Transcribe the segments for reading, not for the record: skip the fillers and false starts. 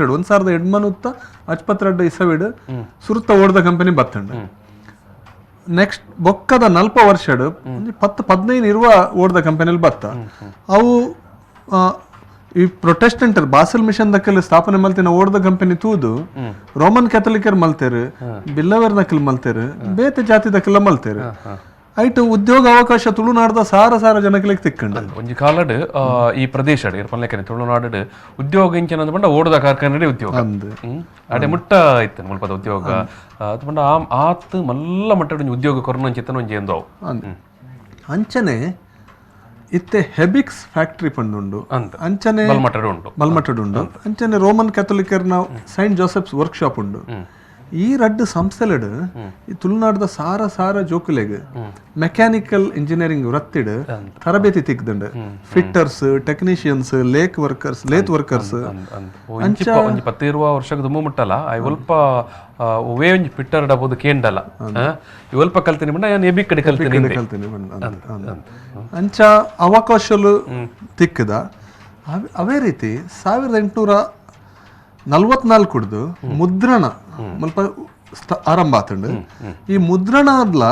1872 ಇಸವಿಡ್ ಸುರುತ ಓಡ್ದ company ಬತ್ತಂಡು. Next ಬೊಕ್ಕದ ನಲ್ಪ ವರ್ಷಡ್ ಒಂಜಿ 10 15 ಇರುವ ಓಡ್ದ ಕಂಪನಿಲಿ ಬತ್ತ. ಅವು ಈ ಪ್ರೊಟೆಸ್ಟೆಂಟ್ ಬಾಸೆಲ್ ಮಿಷನ್ ದಕ್ಕಲ್ ಸ್ಥಾಪನೆ ಮಲ್ತಿನ ಓಡ್ದ ಕಂಪನಿ ತೂದು ರೋಮನ್ ಕ್ಯಾಥಲಿಕರ್ ಮಲ್ತೇರು, ಬಿಲ್ಲವರ್ ನಕಲ್ ಮಲ್ತೇರು, ಬೇತೆ ಜಾತಿ ದಕ್ಕಲ ಮಲ್ತೇರು. ಐಟ್ ಉದ್ಯೋಗ ಅವಕಾಶ ತುಳುನಾಡ್ದ ಸಾರ ಸಾರ ಜನಗಳಿಗೆ ತಿಕ್ಕಂಡು. ಒಂಜಿ ಕಾಲಡ್ ಈ ಪ್ರದೇಶ ಪನ್ಲೆಕ್ಕನೆ ತುಳುನಾಡು ಉದ್ಯೋಗ ಇಂಚಿನ ಪಂಡ ಓಡದ ಕಾರ್ಖಾನೆ ಉದ್ಯೋಗ. ಅಂದ್. ಅಡೆ ಮುಟ್ಟ ಇತ್ತು ಮುಲ್ಪದ ಉದ್ಯೋಗ. ಅದು ಪಂಡ ಆ ಆತ್ ಮಲ್ಲ ಮಟ್ಟಡ್ ಒಂಜಿ ಉದ್ಯೋಗ ಕೊರ್ನ ಅಂಚಿತ್ತನ ಒಂಜಿ ಎಂದವು. ಅಂದ್. ಅಂಚನೆ ಇತ್ತೆ ಹೆಬಿಕ್ಸ್ ಫ್ಯಾಕ್ಟ್ರಿ ಪಂಡುಂಡು. ಅಂದ್. ಅಂಚನೆ ಬಲ್ಮಠಡ್ ಉಂಡು. ಬಲ್ಮಠಡ್ ಉಂಡು. ಅಂಚನೆ ರೋಮನ್ ಕ್ಯಾಥೋಲಿಕರ್ನ ಸೈಂಟ್ ಜೋಸೆಫ್ಸ್ ವರ್ಕ್ಶಾಪ್ ಉಂಡು. ಈ ರಡ್ಡ್ ಸಂಸ್ಥೆಲೆಡ್ ಈ ತುಳುನಾಡ್ದ ಸಾರ ಸಾರ ಜೋಕುಲೆಗ್ ಮೆಕ್ಯಾನಿಕಲ್ ಇಂಜಿನಿಯರಿಂಗ್ ವೃತ್ತಿಡ್ ತರಬೇತಿ ತಿಕ್ದಂಡು. Fitters, technicians, lathe workers. ಅಂದ್ ಅಂದ್. ಓ, ಇಂಚಿಪ್ಪ ಒಂಜಿ 10 20 ವರ್ಷಕ್ಕೆ ದುಂಬು ಮುಟ್ಟಲ್ಲ ಅಯ್ ಒಲ್ಪ ಒವೇ ಒಂಜಿ ಪಿಟ್ಟರ್ ಡಬೋದು ಕೇಂಡಲ್ಲ. ಈ ಒಲ್ಪ ಕಲ್ತೀನಿ ಪಂಡ ಯಾನ್ ಎಬಿ ಕಡೆ ಕಲ್ತೀನಿ ಇಂದೆ. ಕಲ್ತೀನಿ ಪಂಡ. ಅಂದ್, ಅಂದ್. ಅಂಚ ಅವಕಾಶಲು ತಿಕ್ಕದ. ಅವೇ ರೀತಿ 1844ಡ್ದು ಮುದ್ರಣ ಮುಲ್ಪ ಆರಂಭ ಆತಂಡು. ಈ ಮುದ್ರಣ ಆದ್ಲ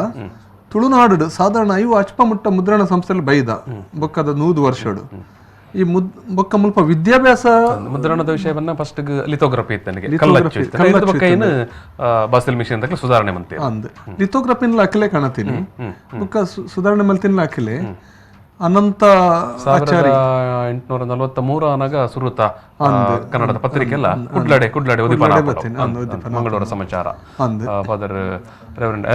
ತುಳುನಾಡು ಸಾಧಾರಣ ಐವು ಅಚ್ಪ ಮುಟ್ಟ ಮುದ್ರಣ ಸಂಸ್ಥೆಲು ಬೈದ ಬೊಕ್ಕದ 100 ವರ್ಷಡು. ಈ ಮುದ್ ಬೊಕ್ಕ ಮುಲ್ಪ ವಿದ್ಯಾಭ್ಯಾಸ. ಮುದ್ರಣದ ವಿಷಯವನ್ನ ಫಸ್ಟ್ ಲಿಥೋಗ್ರಫಿ ಇತ್ತು ನನಗೆ, ಕಲ್ಲಚ್ಚು ಇತ್ತು. ಇದು ಬೊಕ್ಕ ಏನು ಬಾಸೆಲ್ ಮಿಷನ್ ತಕ್ಕ ಸುಧಾರಣೆ ಮಂತೆ. ಅಂದ್, ಲಿಥೋಗ್ರಫಿನ್ಲ ಅಖಿಲೆ ಕಾಣತೀನಿ. ಬೊಕ್ಕ ಸುಧಾರಣೆ ಮಲ್ತಿನ್ಲ ಅಖಿಲೆ ಅನಂತ. 1843 ಅನಾಗ ಸುರುತ ಕನ್ನಡದ ಪತ್ರಿಕೆ ಎಲ್ಲ ಕುಡ್ಲಾಡೆ ಕುಡ್ಲಾಡೆ ಉದೀಪನ ಆಪುಂಡು. ಅಂದ್, ಅಂದ್. ಮಂಗಳೂರ ಸಮಾಚಾರ. ಅಂದ್. ಫಾದರ್ ರೆವರೆಂಡ್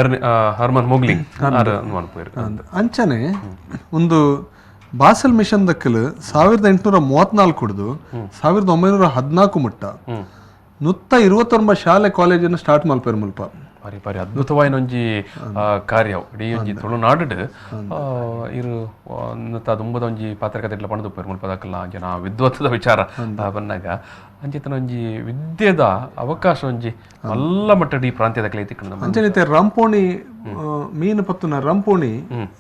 ಹರ್ಮನ್ ಮೊಗ್ಲಿಂಗ್ ಆರ್ ಮನ್ಪುವೆರ್. ಅಂದ್. ಅಂಚನೆ ಒಂದು ಬಾಸೆಲ್ ಮಿಷನ್ ದಕ್ಕಲು 1834ಡ್ದು 1914 ಮುಟ್ಟ 129 ಶಾಲೆ ಕಾಲೇಜನ್ನು ಸ್ಟಾರ್ಟ್ ಮಲ್ಪೆರ್ ಮುಲ್ಪ. ಬಾರಿ ಬಾರಿ ಅದ್ಭುತವಾಯಿನ ಒಂಜಿ ಕಾರ್ಯ ಅವು. ಇಡೀ ಒಂಜಿ ತುಳುನಾಡು ಇರು ದುಂಬದ ಒಂಜಿ ಪಾತ್ರಕತೆ ಪಂಡ್ದು ಉಪ್ಪೆರ್ ಮುಲ್ಪದಕಲ್ಲ ಜನ ವಿದ್ವತ್ತದ ವಿಚಾರ ಬನ್ನಾಗ ಅಂಚಿತನ ಒಂಜಿ ವಿದ್ಯೆದ ಅವಕಾಶ ಒಂಜಿ ಮಲ್ಲ ಮಟ್ಟದ ಈ ಪ್ರಾಂತ್ಯದ ಕಲೆ ತಿಕ್ಕಂಡು ನಮ್ಮ. ಅಂಚನೆ ಇತ್ತೆ ರಂಪೋಣಿ, ಮೀನು ಪತ್ತುನ ರಂಪೋಣಿ,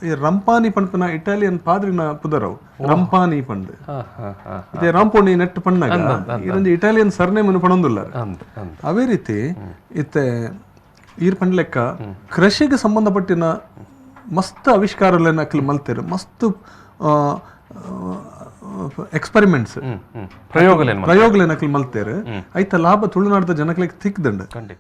ಈ ರಂಪಾನಿ ಪನ್ಪುನ ಇಟಾಲಿಯನ್ ಪಾದ್ರಿನ ಪುದರವು ರಂಪಾನಿ ಪಂಡ್. ಹಾ ಹಾ ಹಾ ಇತ್ತೆ ರಂಪೋಣಿ ನೆಟ್ ಪಣ್ಣಾಗ ಇದೊಂದು ಇಟಾಲಿಯನ್ ಸರ್ನೇಮ್ ಪಣೊಂದುಲ್ಲ. ಅಂದ್ ಅಂದ್. ಅವೇ ರೀತಿ ಇತ್ತೆ ಈರ್ ಪಂಡ್ಲೆಕ್ಕ ಕೃಷಿಗೆ ಸಂಬಂಧಪಟ್ಟಿನ ಮಸ್ತ್ ಆವಿಷ್ಕಾರಗಳನ್ನ ಅಕ್ಲು ಮಲ್ತೆರ್. ಮಸ್ತ್ ಎಕ್ಸ್ಪೆರಿಮೆಂಟ್ಸ್, ಹ್ಮ್ ಹ್ಮ್ ಪ್ರಯೋಗಲೇನು ಪ್ರಯೋಗಗಳನ್ನ ಅಕ್ಲು ಮಲ್ತೆರ್. ಐತ ಲಾಭ ತುಳುನಾಡದ ಜನಗಳಿಗೆ ತಿಕ್ದಂಡು. ಖಂಡಿತ.